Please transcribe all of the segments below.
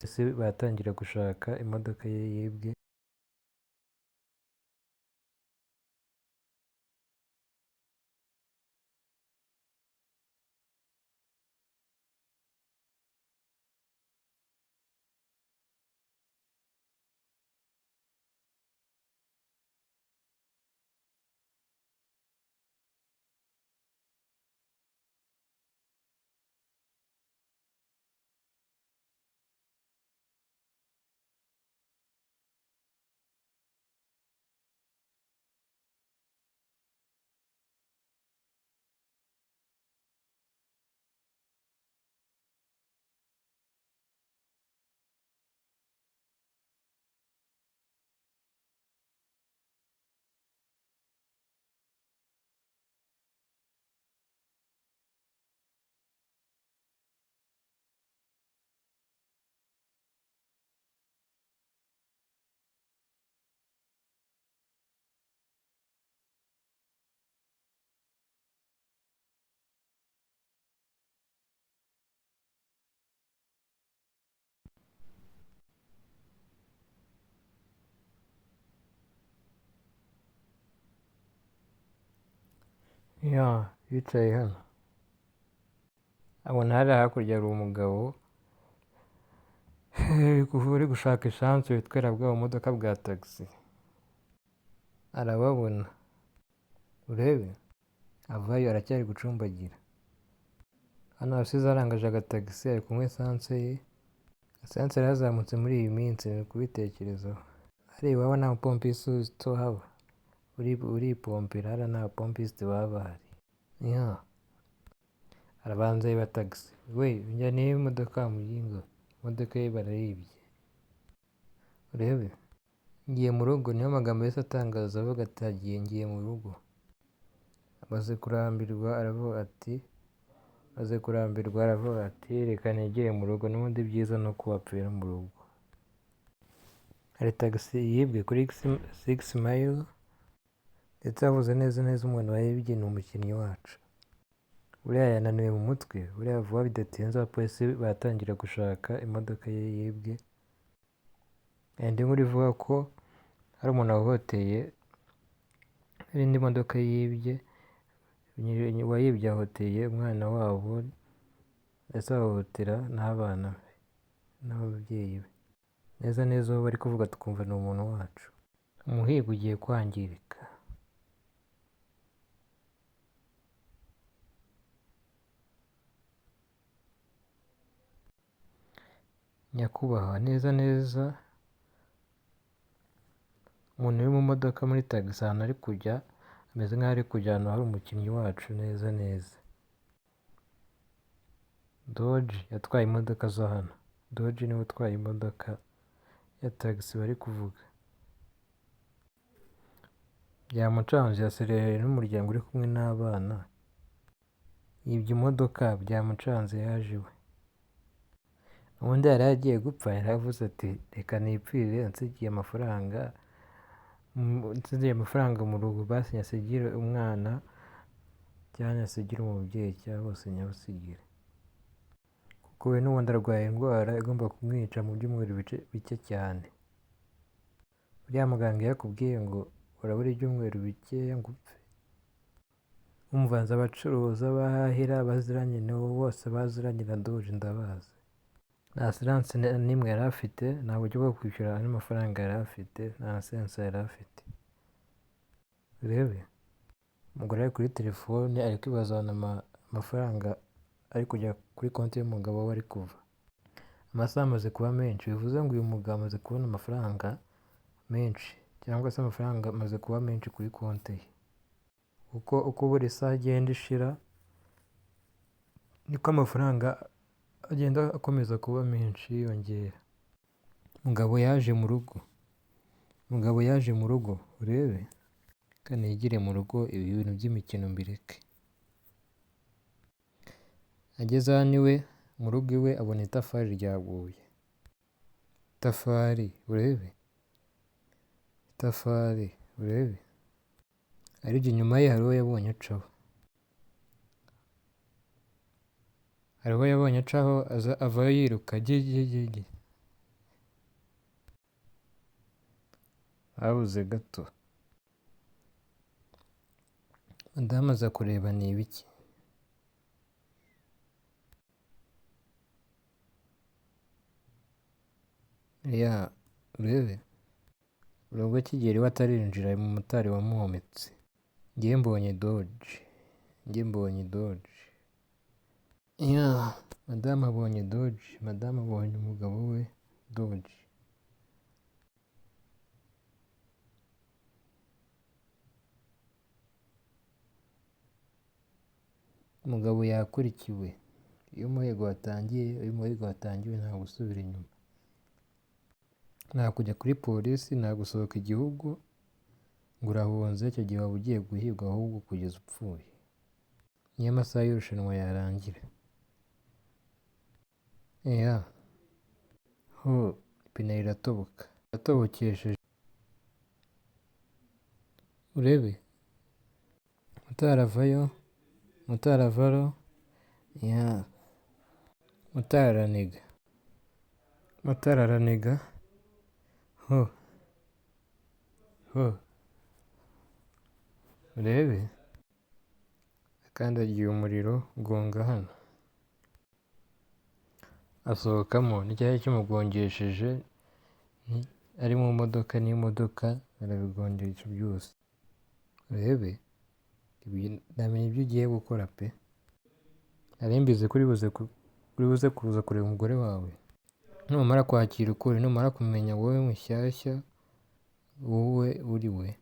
Ese batangira gushaka imodoka ye yibwe. Ya yicaye hano abona hariya hakurya hari umugabo uri gushaka esanse witwara bwa bumodoka bwa tagisi, arababona urebe avayo aracyari gucumbagira. Hano yasize arangaje agatagisi ari kunywa esanse ye, esanse yarazamutse muri iyi minsi ni kubitekerezaho. Hariya iwabo nta mupompiste uhaba, uripompera hariya nta bapompiste baba bahari. Ya arabanza yiba tagisi, we njyaniye imodoka wa muginga we, imodoka ye barayibye. Urebe ngiye mu rugo, niyo magambo yahise atangaza avuga ati hagiye ngiye mu rugo. Amaze kurambirwa aravuga ati, amaze kurambirwa aravuga ati reka nigire mu rugo n'ubundi ibyiza ni uko wapfira mu rugo. Hari tagisi yibwe kuri sigisi mayiro ndetse yavuze neza neza umuntu wayibye ni umukinnyi wacu. Buriya yananiwe mu mutwe, buriya vuba bidatinze abapolisi baratangira gushaka imodoka ye yibwe. Indi nkuru ivuga ko hari umuntu wahohoteye n'indi modoka yibye, uwayibye ahohoteye umwana wabo ndetse ahohotera n'abana be n'ababyeyi be. Neza neza uwo bari kuvuga tukumva ni umuntu wacu. Umuhigo ugiye kwangirika. Nyakubahwa neza neza umuntu uri mu modoka muri tagisi ahantu ari kujya ameze nk'aho ari kujya ahantu hari umukinnyi wacu neza neza. Doji yatwaye imodoka zo hano, Doji niwe utwaye imodoka ya tagisi bari kuvuga. Byamucanze yaserereye n'umuryango uri kumwe n'abana, yibye imodoka byamucanze yaje iwe. Ubundi yari agiye gupfa yaravuze ati reka nipfire nsigiye amafaranga, nsigiye amafaranga mu rugo basi nyasigire umwana cyangwa nyasigire umubyeyi cyangwa bose nyabasigire. Kuko we n'ubundi arwaye indwara igomba kumwica mu byumweru bike cyane. Uriya muganga iyo akubwiye ngo urabura ibyumweru bikeya ngo upfe, umva nzi abacuruza bahahira baziranye nabo bose baziranye na Doji ndabazi. Nta asiranse n'imwe yari afite, nta buryo bwo kwishyura andi mafaranga yari afite, nta asiranse yari afite. Urebe umugore ari kuri telefone ari kwibaza ahantu amafaranga ari kujya kuri konti y'umugabo we ari kuva. Amasaha amaze kuba menshi bivuze ngo uyu mugabo amaze kubona amafaranga menshi cyangwa se amafaranga amaze kuba menshi kuri konti ye. Kuko uko buri saha igenda ishira niko amafaranga agenda akomeza kuba menshi yiyongera. Mugabo yaje mu rugo, mugabo yaje mu rugo urebe reka nigire mu rugo ibi bintu by'imikino mbireke. Ageze hano iwe mu rugo iwe abona itafari ryaguye. Itafari urebe, itafari urebe, arebye inyuma ye hari uwo yabonye acaho. Hari uwo yabonye acaho aza avayo yiruka gigigigi. Habuze gato. Madamu aza kureba ni ibiki. Ya urebe. Urubwo Kigeli we atarinjira umumotari wamuhometse. Njye mbonye doge. Njye mbonye doge. Ya madamu abonye doge. Madamu abonye umugabo we doge. Umugabo yakurikiwe. Iyo umuhigo watangiye, iyo umuhigo watangiwe nta gusubira inyuma. Nta kujya kuri polisi, nta gusohoka igihugu ngo urahunze, icyo gihe waba ugiye guhigwa ahubwo kugeza upfuye. Niyo amasaha y'irushanwa yarangira. Ya. Ho, ipine riratoboka. Yatobokesheje. Urebe. Motari avayo, motari avayo, ya. Motari araniga. Motari araniga. Ho. Ho. Urebe. Akandagiye umuriro gonga hano. Asohokamo n'icyari kimugongesheje ari mu modoka n'imodoka barabigongesha byose. Urebe. Namenye ibyo ugiye gukora pe. Nari mbizi ko uri buze kuza kureba umugore wawe. Numara kwakira ukuri, numara kumenya wowe mushyashya, wowe uri we.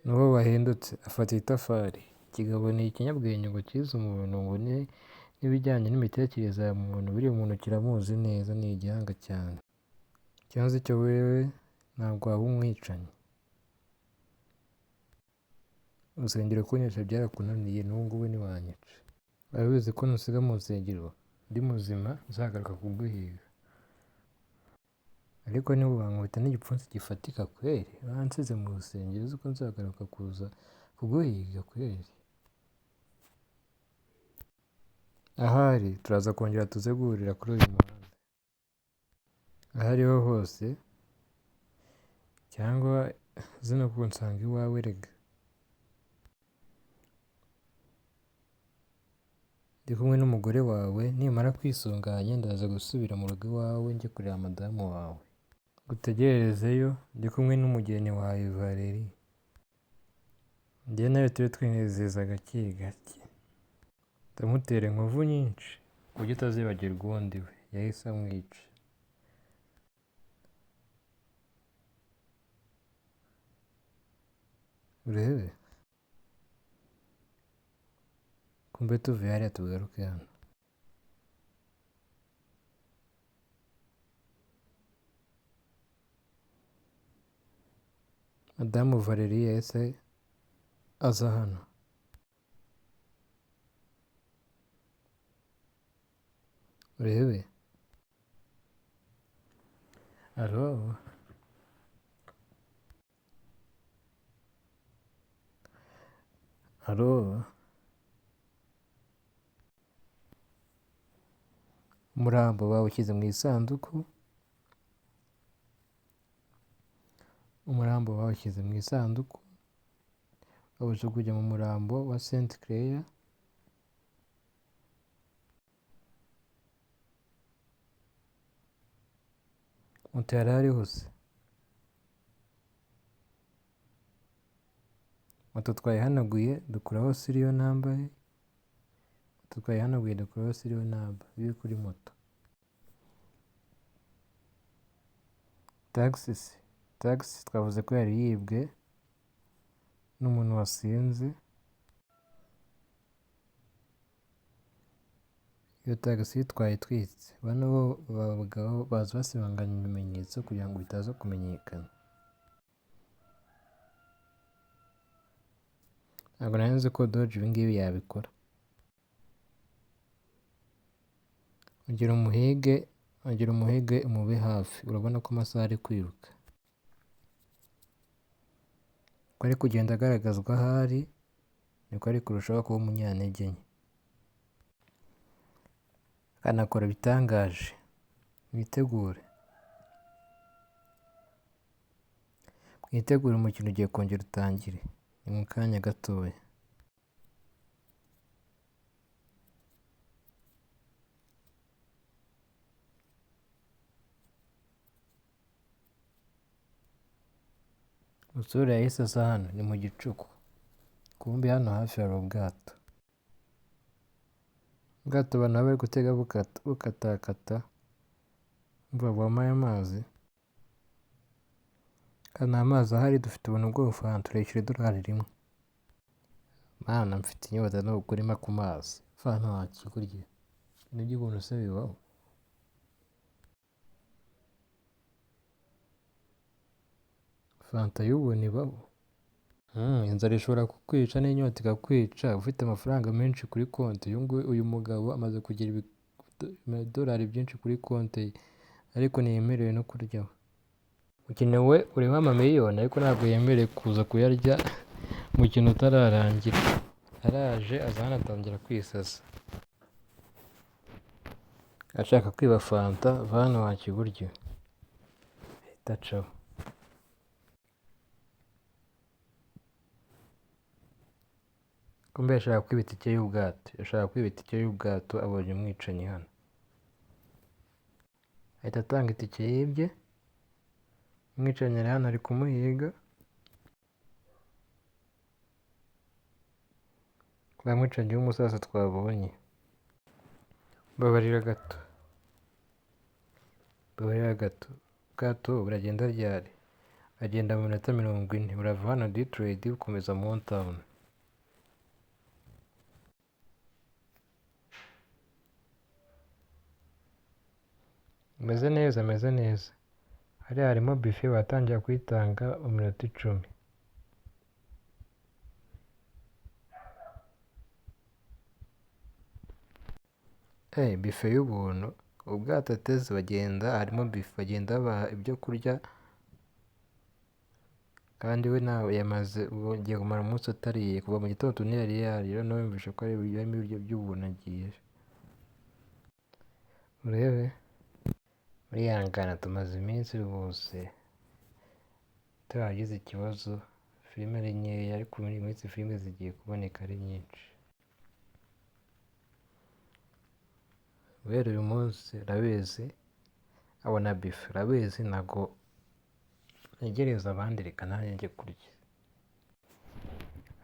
N'uwo wahindutse afata itafari. Ikigabo ni ikinyabwenge ngo kize umuntu ngo n'ibijyanye n'imitekerereze ya muntu, buriya umuntu kiramuzi neza, ni igihanga cyane. Icyo nzi cyo wewe ntabwo waba umwicanyi. Urusengero kunyica byarakunaniye, n'ubu ngubu ntiwanyica. Urabizi ko nusiga mu rusengero ndi muzima nzagaruka kuguhiga. Ariko niba wankubita n'igipfunsi gifatika kweri, wansize mu rusengero uzi ko nzagaruka kuza kuguhiga kweri. Ahari turaza kongera tuze guhurira kuri uyu muhanda. Aho ariho hose, cyangwa uze no kunsanga iwawe erega. Ndi kumwe n'umugore wawe, nimara kwisunganya ndaza gusubira mu rugo iwawe njye kureba madamu wawe. Ngutegererezeyo ndi kumwe n'umugeni wawe Valerie. Njye nawe tube twinezeza gake gake. Ndamutera inkovu nyinshi ku buryo utazibagirwa uwo ndi we. Yahise amwica. Urebe. Kumbe tuvuye hariya tugaruke hano. Madamu Valerie yahise aza hano. Urebe. Alo. Alo. Umurambo bawushyize mu isanduku. Umurambo bawushyize mu isanduku. Bawujugunya mu murambo wa Saint Clair. Moto yari ariho se. Moto twayihanaguye dukuraho serial number ye. Moto twayihanaguye dukuraho serial number iri kuri moto. Taxi se. Taxi twavuze ko yari yibwe n'umuntu wasinze. Iyo taxi twayitwitse. Bano bo bagabo baza basibanganya ibimenyetso kugira ngo bitaza kumenyekana. Ntabwo nari nzi ko Dodge ibi ngibi yabikora. Ongera umuhige, ongera umuhige umube hafi. Urabona ko amasaha ari kwiruka. Uko ari kugenda agaragazwa aho ari, niko ari kurushaho kuba umunyantege nke. Akanakora ibitangaje. Mwitegure. Mwitegure umukino ugiye kongera utangire. Ni mu kanya gatoya. Umusore yahise aza hano, ni mu gicuku. Kumbe hano hafi hari ubwato. Ubwato abantu baba bari gutega bukatakata, bavoma aya mazi. Hano nta mazi ahari, dufite ubuntu bw'ubufaranga, turishyura $1. Mana mfite inyota nukuri mpa ku mazi. Fanta wakigurye. Ibintu by'ubuntu se bibaho? Fanta y'ubuntu ibaho? Inzara ishobora kukwica n'inyota ikakwica, ufite amafaranga menshi kuri konti. Uyu mugabo amaze kugira amadolari byinshi kuri konti ye, ariko ntiyemerewe no kuryaho. Umukino we uriho amamiliyoni ariko ntabwo yemerewe kuza kuyarya umukino utararangira. Araje aza hano atangira kwisasa. Ashaka kwiba fanta, va hano wakigurye. Ahita acaho. Kumbe yashaka kwiba itike y'ubwato. Yashaka kwiba itike y'ubwato abonye umwicanyi hano. Ahita atanga itike yibye. Umwicanyi ari hano ari kumuhiga. Wa mwicanyi w'umusaza twabonye. Mbabarira gato. Mbabarira gato. Ubwato buragenda ryari? Agenda mu minota 40. Burava hano Detroit bukomeza Motown. Ameze neza, ameze neza. Hariya harimo buffet batangira kuyitanga mu minota 10. Buffet y'ubuntu. Ubwato ateze bagenda harimo buffet, bagenda babaha ibyo kurya. Kandi we nawe yamaze ugiye kumara umunsi utariye, kuva mu gitondo ntiyari yariye, noneho yumvise ko harimo ibiryo by'ubuntu agiye. Urebe murihangana tumaze iminsi rwose turagize ikibazo, filime ari nkeya ariko muri iyi minsi filime zigiye kuboneka ari nyinshi. Guhera uyu munsi urabizi abona buffet, urabizi ntabwo ntegereza abandi reka nanjye njye kurya.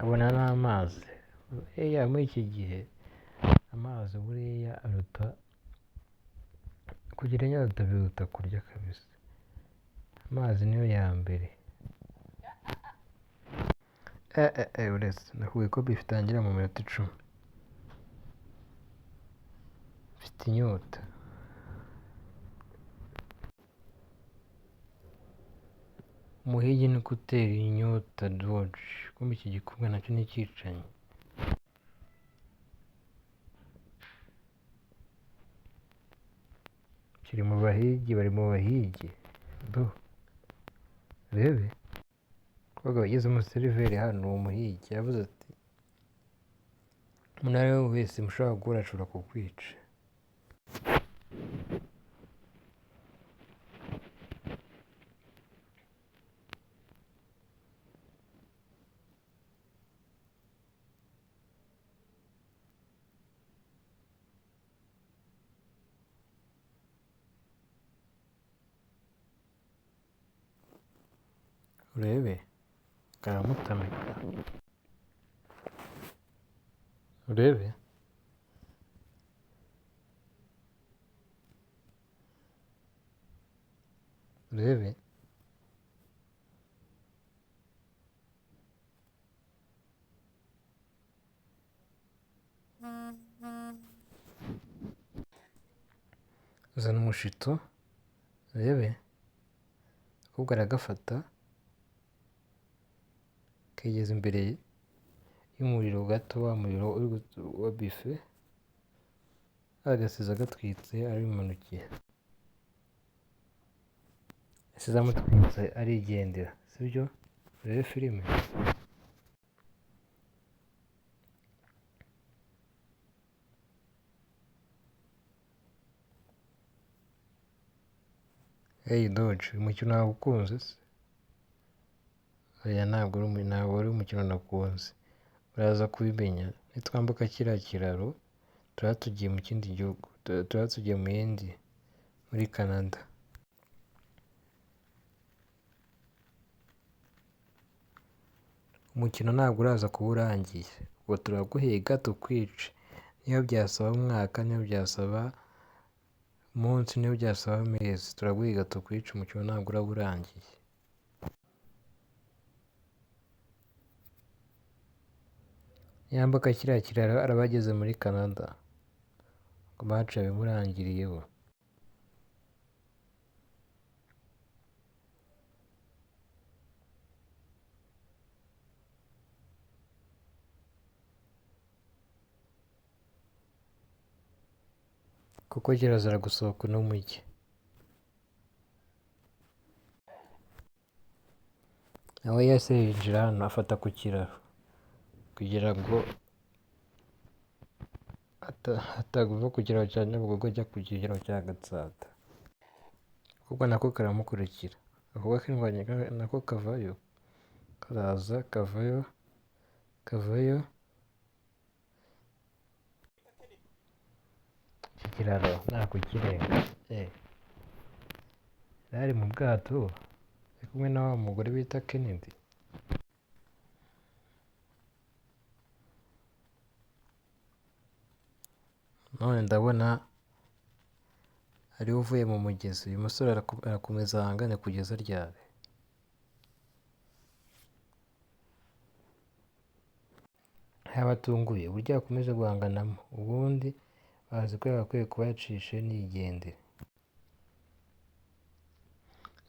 Abona n'amazi. Buriya muri iki gihe amazi buriya aruta kugira inyota biruta kurya kabisa. Amazi niyo ya mbere. Uretse nakubwiye ko buffet itangira mu minota 10. Mfite inyota. Umuhigi ni gutera inyota Dodge. Kumbe iki gikumwe nacyo ni icyicanyi. Kiri mu bahigi, bari mu bahigi. Do. Rebe. Koga bageze umuseriveri hano uwo muhigi yavuze ati umuntu ari we wese mushobora guhura ashobora kukwica. Urebe karamutamika. Urebe urebe uzana umushito. Urebe ahubwo aragafata kegeza imbere y'umuriro gato, wa muriro wa buffet, agasiza agatwitse arimanukiye. Asize amutwitse arigendera, sibyo? Urebe filime. Hey Dodge, uyu mukino wawukunze se? Oya, ntabwo ari umukino nakunze. Uraza kubimenya nitwambuka kiriya kiraro, turaba tugiye mu kindi gihugu, turaba tugiye mu yindi, muri Canada. Umukino ntabwo uraza kuba urangiye, ubwo turaguhiga tukwice, niyo byasaba umwaka, niyo byasaba umunsi, niyo byasaba amezi, turaguhiga tukwice, umukino ntabwo uraba urangiye. Niyambuka kiriya kiraro araba ageze muri Canada, ubwo match yaba imurangiriyeho. Kuko kirazira gusohoka uno mujyi. Nawe yahise yinjira hano afata ku kiraro kugira ngo atava ku kiraro cya Nyabugogo ajya ku kiraro cya Gatsata. Ahubwo nako karamukurikira, ako k'indwanyi nako kavayo, karaza kavayo, kavayo. Iki kiraro nta kukirenga. Yari mu bwato ari kumwe na wa mugore bita Kennedy. None ndabona ariwe uvuye mu mugezi. Uyu musore arakomeza ahangane kugeza ryari? Yabatunguye uburyo yakomeje guhanganamo, ubundi bazi ko yagakwiye kuba yacishe nigendera.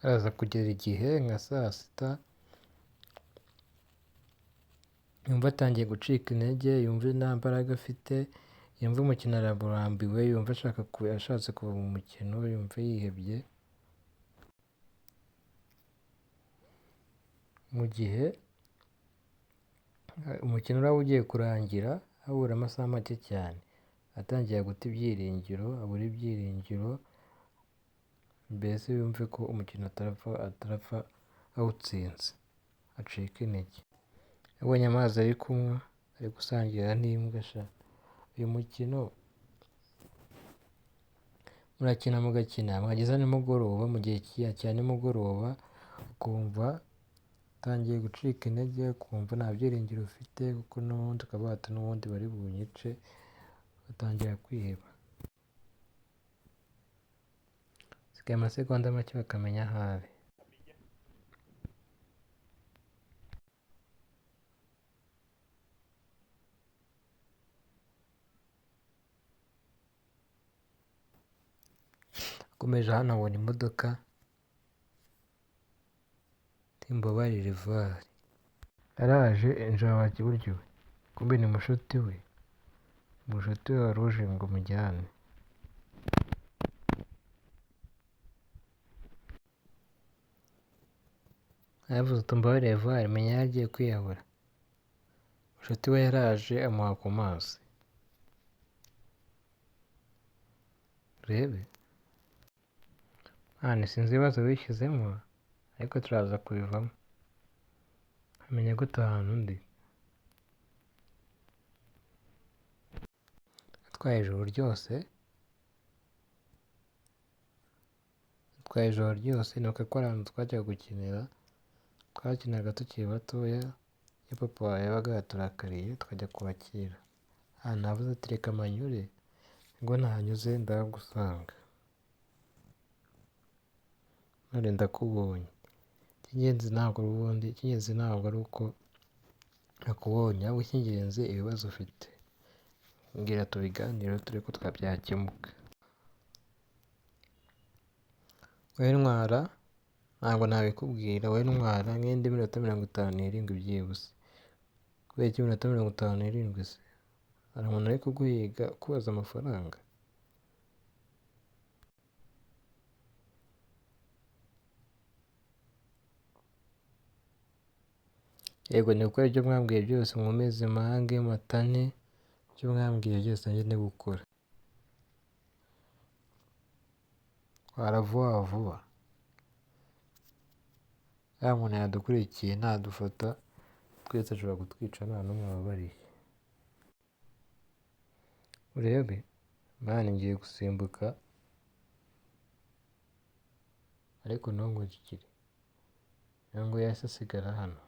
Araza kugera igihe nka saa sita yumva atangiye gucika intege, yumva nta mbaraga afite, yumva umukino aramurambiwe, yumva ashatse kuva mu mukino, yumva yihebye. Mu gihe umukino uraba ugiye kurangira habura amasaha make cyane, atangiye guta ibyiringiro, abura ibyiringiro, mbese yumve ko umukino atarapfa awutsinze, acika intege. Yabonye amazi ari kunywa, ari gusangira n'imbwa sha. Uyu mukino murakina mugakina, mwageza nimugoroba, mu gihe cya nimugoroba ukumva utangiye gucika intege, ukumva nta byiringiro ufite, kuko n'ubundi ukaba wata n'ubundi bari bunyice, ugatangira kwiheba. Hasigaye amasegonda make bakamenya aho ari. Akomeje hano abona imodoka, timbabarire vari. Araje injira wa kiburyo we, kumbe ni mushuti we, mushuti we wari uje ngo mujyane. Yaravuze ati mbabarire vari, menya yari agiye kwiyahura. Mushuti we yaraje amuha ku mazi. Urebe. Mwana sinzi ibibazo wishyizemo, ariko turaza kubivamo. Amenya gute ahantu undi? Atwaye ijoro ryose, atwaye ijoro ryose, nuko ko ari ahantu twajyaga gukinira, twakinaga tukiri batoya, iyo papa yabaga yaturakariye tukajya kubakira. Ahantu navuze ati reka manyure, ngo nahanyuze ndahagusanga. None ndakubonye. Icy'ingenzi ntabwo ubundi, icy'ingenzi ntabwo ari uko nakubonye, ahubwo icy'ingenzi ibibazo ufite. Mbwira tubiganireho turebe ko twabyakemuka. Wowe ntwara, ntabwo nabikubwira, wowe ntwara nk'indi minota 57 byihuse. Kubera iki iminota 57 se? Hari umuntu ari kuguhiga akubaza amafaranga? Yego ni gukora ibyo mwambwiye byose, nkomeze mpange mpatane, ibyo mwambwiye byose nanjye ndi gukora. Twara vuba vuba. Ya muntu yadukurikiye nadufata twese ashobora kutwica nta n'umwe wababariye. Urebe man, ngiye gusimbuka ariko ntunkurikire. Uyu nguyu yahise asigara hano.